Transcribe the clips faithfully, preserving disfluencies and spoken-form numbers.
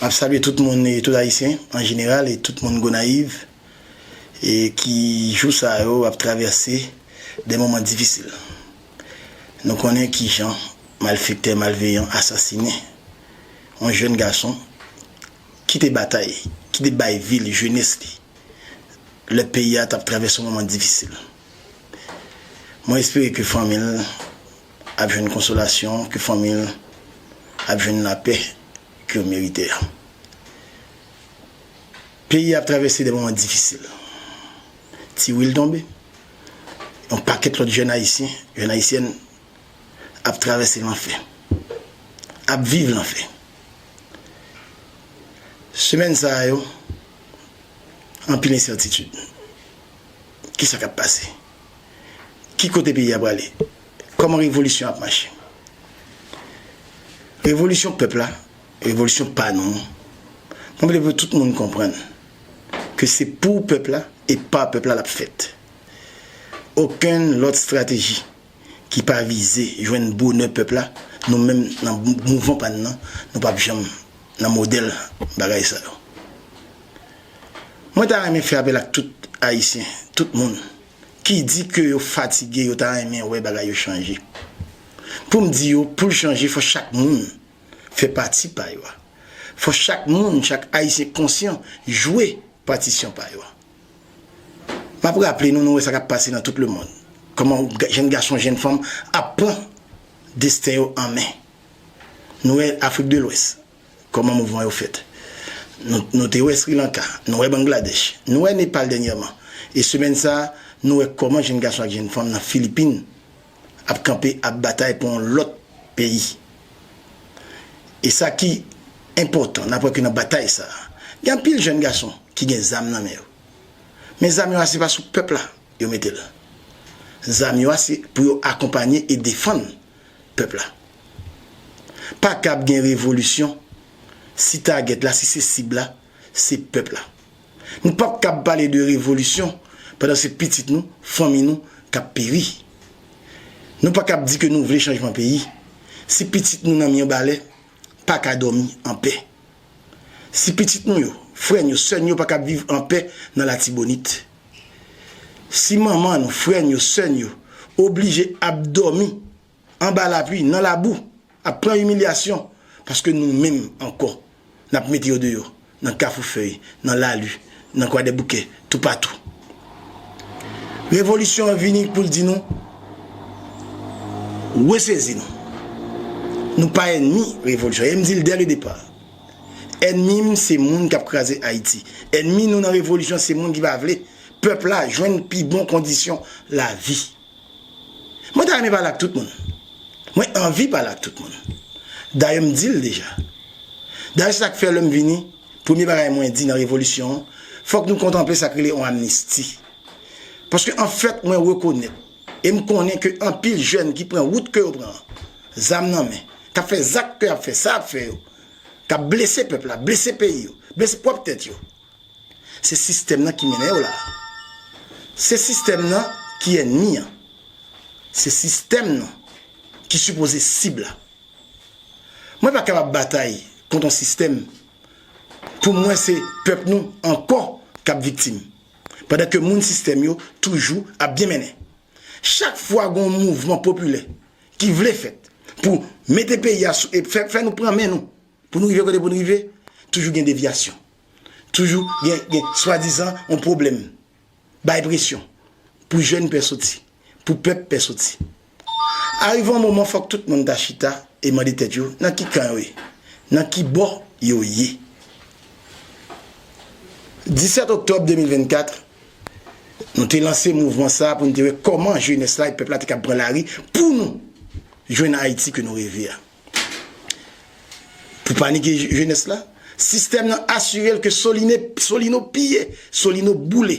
M ap salye tout moun e tout Ayisyen an jeneral e tout moun Gonayiv e ki jou sa yo ap travèse de moman difisil. Nou konnen kijan malfektè malveyan asasinen yon jèn gason ki te batay, ki te bay vi l, jenès li, lè peyi a t ap travèse yon moman difisil. Mwen espere ke fanmi l ap jwenn konsolasyon, ke fanmi l ap jwenn lapè ke yo merite a. Peyi a ap travèse de moman difisil. Ti Wil tonbe. Yon pakèt lòt jèn ayisyen, jèn ayisyèn ap travèse lanfè. Ap viv lanfè. Semèn sa a yo, anpil ensètitid. Kisa k ap pase? Ki kote peyi a prale? Kòman revolisyon ap mache? Revolisyon pèp la, revolisyon pa nou an, mwen vle pou tout moun konprann ke se pou pèp la e pa pèp la l ap fèt. Okenn lòt estrateji ki pa vize jwenn bonè pèp la, nou menm nan mou- mouvman pa n nan, nou p ap janm nan modèl bagay sa yo. Mwen ta renmen fè apèl ak tout Ayisyen, tout moun ki di ke yo fatige, yo ta renmen wè bagay yo chanje. Pou m di yo, pou l chanje, fò chak moun fè pati pa yo a. Fò chak moun, chak Ayisyen konsyan, jwe patisyon pa yo a. M ap raple nou, nou wè sa k ap pase nan tout lemonn. Kòman ga- jèn gason, jèn fanm ap pran desten yo an men. Nou wè Afrik de Lwès, kòman mouvman yo fèt. Nou, nou te wè Sri Lanka, nou wè Bangladèch, nou wè Nepal dènyèman. E semèn sa a, nou wè kòman jèn gason ak jèn fanm nan Filipin ap kanpe, ap batay pou yon lòt peyi. E sa ki enpòtan, n ap wè ke nan batay sa a, gen anpil jèn gason ki gen zam nan men yo. Men zam yo a, se pa sou pèp la yo mete l. Zam yo a, se pou yo akonpanye e defann pèp la. Pa kab gen revolisyon si tagèt la, si se sib la, se pèp la. Nou p ap kab pale de revolisyon pandan se pitit nou, fanmi nou k ap peri. Nou pa kab di ke nou vle chanjman peyi si pitit nou nan men yon balè pa ka dòmi anpè. Si pitit nou yo, frè n yo, sè n yo pa kab viv anpè nan Latibonit. Si manman nou, frè n yo, sè n yo oblije ap dòmi anba lapli, nan labou, ap pran imilyasyon, paske nou menm ankò, n ap mete yo deyò, nan Kafou Fèy, nan Lali, nan Kwadèboukè, toupatou. Revolisyon an vini pou l di nou, resezi nou. Nou pa ènmi revolisyon. E m di l dè le depa. Ènmi m se moun k ap kraze Ayiti. Ènmi nou nan revolisyon se moun ki pa vle pèp la jwenn pi bon kondisyon lavi. Mwen ta renmen pale ak tout moun. Mwen anvi pale ak tout moun. Dayè m di l deja. Dayè se sa k fè lè m vini, premye bagay mwen di nan revolisyon an, fòk nou kontanple sa k rele yon amnisti. Paske anfèt mwen rekonèt e m konnen ke anpil jèn ki pran wout ke yo pran an, zam nan men, k ap fè zak ke y ap fè, sa y ap fè yo, k ap blese pèp la, blese peyi yo, blese pwòp tèt yo. Se sistèm nan ki mennen yo la. Se sistèm nan ki ènmi an. Se sistèm nan ki sipoze sib la. Mwen pa kab ap batay kont yon sistèm, pou mwen se pèp nou ankò k ap viktim, pandan ke moun sistèm yo toujou ap byen mennen. Chak fwa gen yon mouvman popilè ki vle fèt pou mete peyi a sou, e fè, fè nou pran men nou, pou nou rive kote pou nou rive, toujou gen devyasyon. Toujou gen, gen swadizan yon pwoblèm. Bay presyon pou jèn pè soti, pou pèp pè soti. Arive yon moman, fòk tout moun ta chita e mande tèt yo nan ki kan yo ye, nan ki bò yo ye. Disèt oktòb de mil vennkat, nou te lanse mouvman sa a pou nou te wè kòman jenès la e pèp la te kab pran lari pou nou jwenn Ayiti ke nou reve a. Pou panike je- jenès la, sistèm nan asire l ke Soline, Solino piye, Solino boule.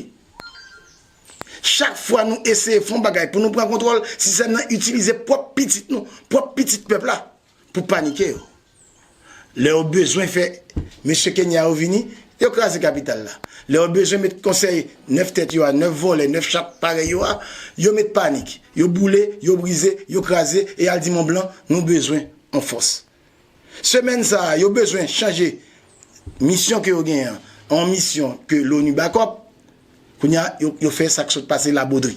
Chak fwa nou eseye fè yon bagay pou nou pran kontwòl, sistèm nan itilize pwòp pitit nou, pwòp pitit pèp la, pou panike yo. Lè yo bezwen fè mesye Kenya yo vini, yo kraze kapital la. Lè yo bezwen met konsèy nèf tèt yo a, nèf vòlè, nèf chat parèy yo a, yo met panik. Yo boule, yo brize, yo kraze, e y al di Mont Blanc, nou bezwen yon fòs. Semèn sa a, yo bezwen chanje Misyon ke yo genyen an, yon misyon ke l'ONU backup, kounye a, yo, yo fè sa k sot pase Labodri.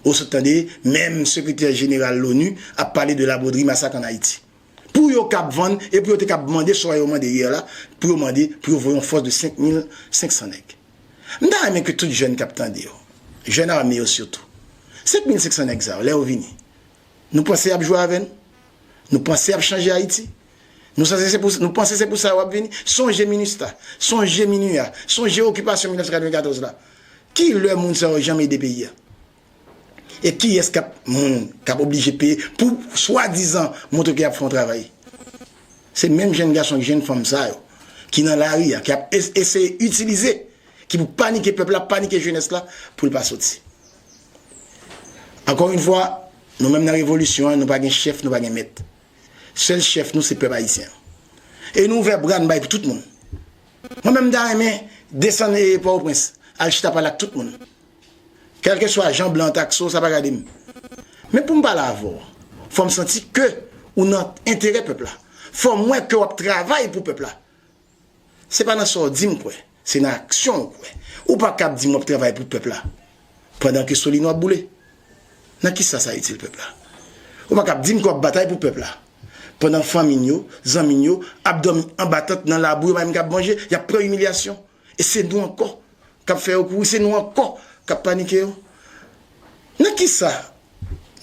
Ou sot tande, menm sekretè jeneral l'ONU ap pale de Labodri masak ann Ayiti. Pou yo kab vann, e pou yo te kab mande, sa yo mande yè la, pou yo mande, pou yo voye yon fòs de senk mil senk san nèg. M ta renmen ke tout jèn k ap tande yo, jèn ame yo sitou, senk mil senk san nèg sa yo, lè yo vini, nou panse y ap jwe avè n? Nou panse y ap chanje Ayiti? Nou sanse se pou, nou panse se pou sa yo ap vini? Sonje minista, sonje minuya, sonje okipasyon mil nèf san katrevenkatòz la. Ki lè moun sa yo janm ede peyi a? E kiyès k ap, moun k ap oblije peye pou swadizan montre ke y ap fè yon travay? Se menm jèn gason, jèn fanm sa yo ki nan lari a, ki ap es- eseye itilize, ki pou panike pèp la, panike jenès la, pou l pa soti. Ankò yon fwa, nou menm nan revolisyon an, nou pa gen chèf, nou pa gen mèt. Sèl chèf nou, se pèp ayisyen an. E nou ouvè bra n bay pou tout moun. Mwen menm, m ta renmen desann e Pòtoprens, al chita pale ak tout moun. Kèlkeswa jan blan an takse w, sa pa gade m. Men pou m pale avè w, fò m santi ke ou nan enterè pèp la. Fò m wè ke w ap travay pou pèp la. Se pa nan sa w di m kwè, se nan aksyon w kwè. Ou pa kab di m w ap travay pou pèp la, pandan ke Solino ap boule. Nan kisa sa itil pèp la? Ou pa kab di m ke w ap batay pou pèp la, pandan fanmi n yo, zanmi n yo, ap dòmi anba tant nan labou, yo pa menm kab manje, y ap pran imilyasyon. E se nou ankò k ap fè yo kouri, se nou ankò k ap panike yo. Nan kisa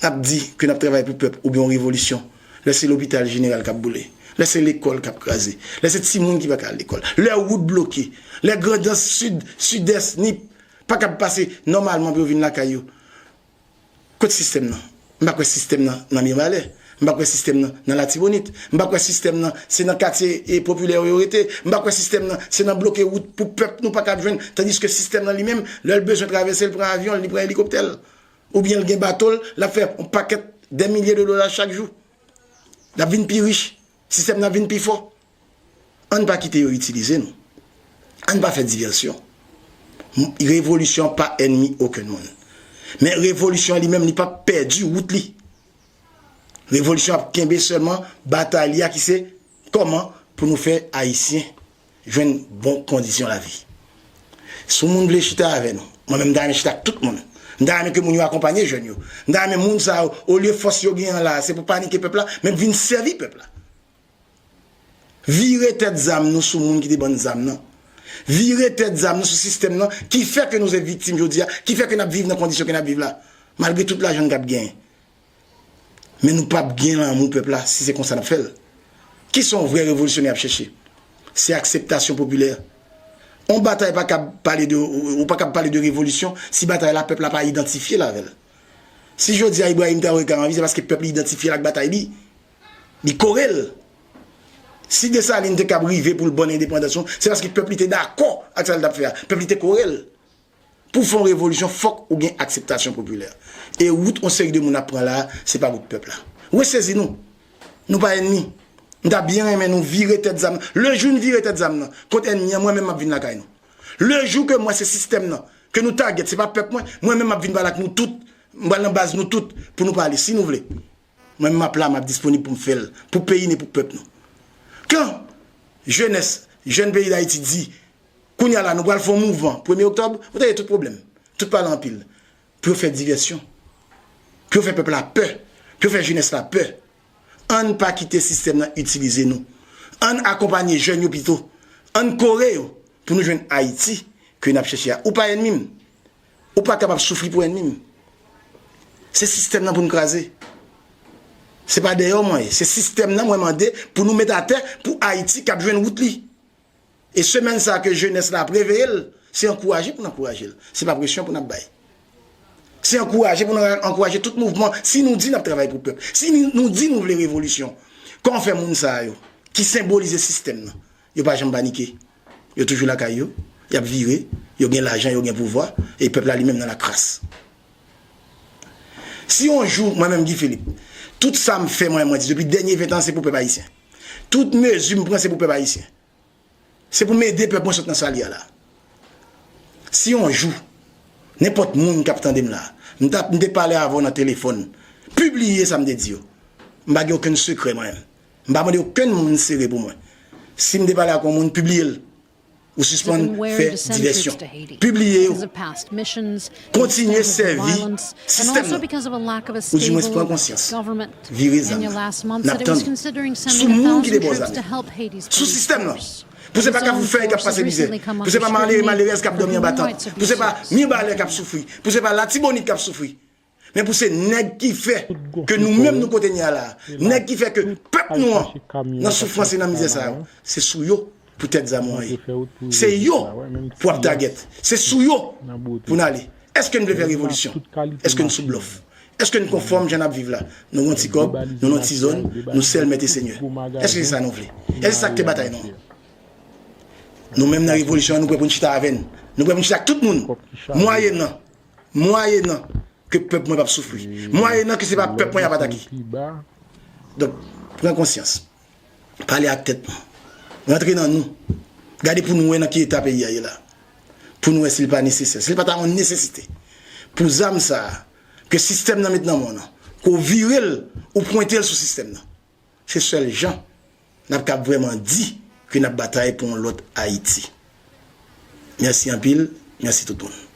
n ap di ke n ap travay pou pèp oubyen yon revolisyon, lè se lopital jeneral k ap boule, lè se lekòl k ap kraze, lè se timoun ki pa ka al lekòl, lè wout bloke, lè Grandans, Sid, Sidès, Nip pa kab pase nòmalman pou yo vin lakay yo? Kot sistèm nan? M pa kwè sistèm nan nan Mibalè. M pa kwè sistèm nan nan Latibonit. M pa kwè sistèm nan se nan katye e popilè yo yo rete. M pa kwè sistèm nan se nan bloke wout pou pèp nou pa kab jwenn. Tandiske sistèm nan li menm, lè l bezwen travèse, l pran avyon l, li pran elikoptè l. Oubyen l gen bato l, l ap fè yon pakèt dè milye de dola chak jou. L ap vin pi rich. Sistèm nan vin pi fò. Ann pa kite yo itilize nou. Ann pa fè divèsyon. M- Revolisyon pa ènmi okenn moun. Men revolisyon an li menm, li p ap pèdi wout li. Revolisyon ap kenbe sèlman batay li a ki se kòman pou nou fè Ayisyen jwenn bon kondisyon lavi. Si yon moun vle chita avè nou, mwen menm m ta renmen chita ak tout moun. M ta renmen ke moun yo akonpanye jèn yo. M ta renmen moun sa yo, olye fòs yo genyen an la a, se pou panike pèp la, men vin sèvi pèp la. Vire tèt zam nou sou moun ki te ban n zam nan. Vire tèt zam nou sou sistèm nan ki fè ke nou se viktim jodi a, ki fè ke n ap viv nan kondisyon ke n ap viv la. Malgre tout lajan n t ap genyen. Men nou p ap gen lanmou pèp la si se konsa n ap fè l. Kisa yon vrè revolisyonè ap chèche? Se akseptasyon popilè. On batay pa kab pale de, ou pa kab pale de revolisyon si batay la pèp la pa idantifye l avè l. Si jodi a Ibrahim Traoré ka anvi, se paske pèp li idantifye l ak batay li. Li kore l. Si Desalin te kab rive pou l ban n endepandans nou, se paske pèp li te dakò ak sa l t ap fè a. Pèp li te kore l. Pou fè yon revolisyon, fòk ou gen akseptasyon popilè. E wout yon seri de moun ap pran la a, se pa wout pèp la. Resezi nou. Nou pa ènmi. M ta byen renmen nou vire tèt zam. Le jou n vire tèt zam nan kont ènmi an, mwen menm m ap vin lakay nou. Le jou ke m wè se sistèm nan ke nou tagèt, se pa pèp mwen, mwen menm m ap vin pale ak nou tout. M pral nan baz nou tout pou nou pale, si nou vle. Mwen menm m ap la, m ap disponib pou m fè l, pou peyi n e pou pèp nou. Kan jenès, jèn peyi Dayiti di, kounye a la, nou pral fè yon mouvman, premye oktòb, ou tande tout pwoblèm, tout pale anpil, pou yo fè divèsyon, pou yo fè pèp la pè, pou yo fè jenès la pè. Ann pa kite sistèm nan itilize nou. Ann akonpanye jèn yo pito. Ann kore yo pou nou jwenn Ayiti ke n ap chèche a. Ou pa ènmi m. Ou pa kapab soufri pou ènmi m. Se sistèm nan pou n kraze. Se pa dèyè w mwen ye. Se sistèm nan mwen mande pou nou met atè pou Ayiti kab jwenn wout li. E semèn sa a ke jenès la ap reveye l, se ankouraje pou n ankouraje l. Se pa presyon pou n ap bay. Se ankouraje pou n ankouraje tout mouvman. Si nou di n ap travay pou pèp, si nou, nou di nou vle revolisyon, kòman fè moun sa yo ki senbolize sistèm nan, yo pa janm panike? Yo toujou lakay yo, y ap vire, yo gen lajan, yo gen pouvwa, e pèp la li menm nan lakras. Si yon jou, mwen menm Guy Philippe, tout sa m fè, mwen, mwen di depi dènye ven tan, se pou pèp ayisyen. Tout mezi m pran, se pou pèp ayisyen. Se pou m ede pèp mwen sot nan sa l ye a la. Si yon jou, nenpòt moun k ap tande m la, m t ap, m te pale avè w nan telefòn, pibliye sa m te di yo. M pa gen okenn sekrè mwen menm. M pa mande okenn moun sere pou mwen. Si m te pale ak yon moun, pibliye l. Ou sispann fè divèsyon. Pibliye yo. Kontinye sèvi sistèm nan. Ou di mwen pran konsyans. Vire zam nan. N ap tann. Sou moun ki te ba w zam yo. Sou sistèm nan. Pou se pa Kafoufèy k ap pase mizè. Pou se pa malere malerèz k ap dòmi anba tant. Pou se pa Mibalè k ap soufri. Pou se pa Latibonit k ap soufri. Men pou se nèg ki fè ke nou menm nou kote n ye a la a, nèg ki fè ke pèp nou an nan soufrans e nan mizè sa yo, se sou yo pou tèt zam ou an ye. Se yo pou ap tagèt. Se sou yo pou n ale. Èske n vle fè revolisyon? Èske n sou blòf? Èske n konfòm jan n ap viv la? Nou gon ti kòb, nou nan ti zòn, nou sèl mèt e senyè. Èske se sa nou vle? Èske se sa k te batay nou? Nou menm nan revolisyon an, nou prè pou n chita avè n. Nou prè pou n chita ak tout moun. Mwayennan, mwayennan ke pèp mwen p ap soufri. Mwayennan ke se pa pèp mwen y ap atake. Donk, pran konsyans. Pale ak tèt nou. Rantre nan nou. Gade pou nou wè nan ki eta peyi a ye la. Pou nou wè si l pa nesesè. Si l pa ta yon nesesite. Pou zam sa a, ke sistèm nan met nan men w nan, ke w vire l, ou pwente l sou sistèm nan. Se sèl jan n ap kab vrèman di ke n ap batay pou yon lòt Ayiti. Mèsi anpil, mèsi tout moun.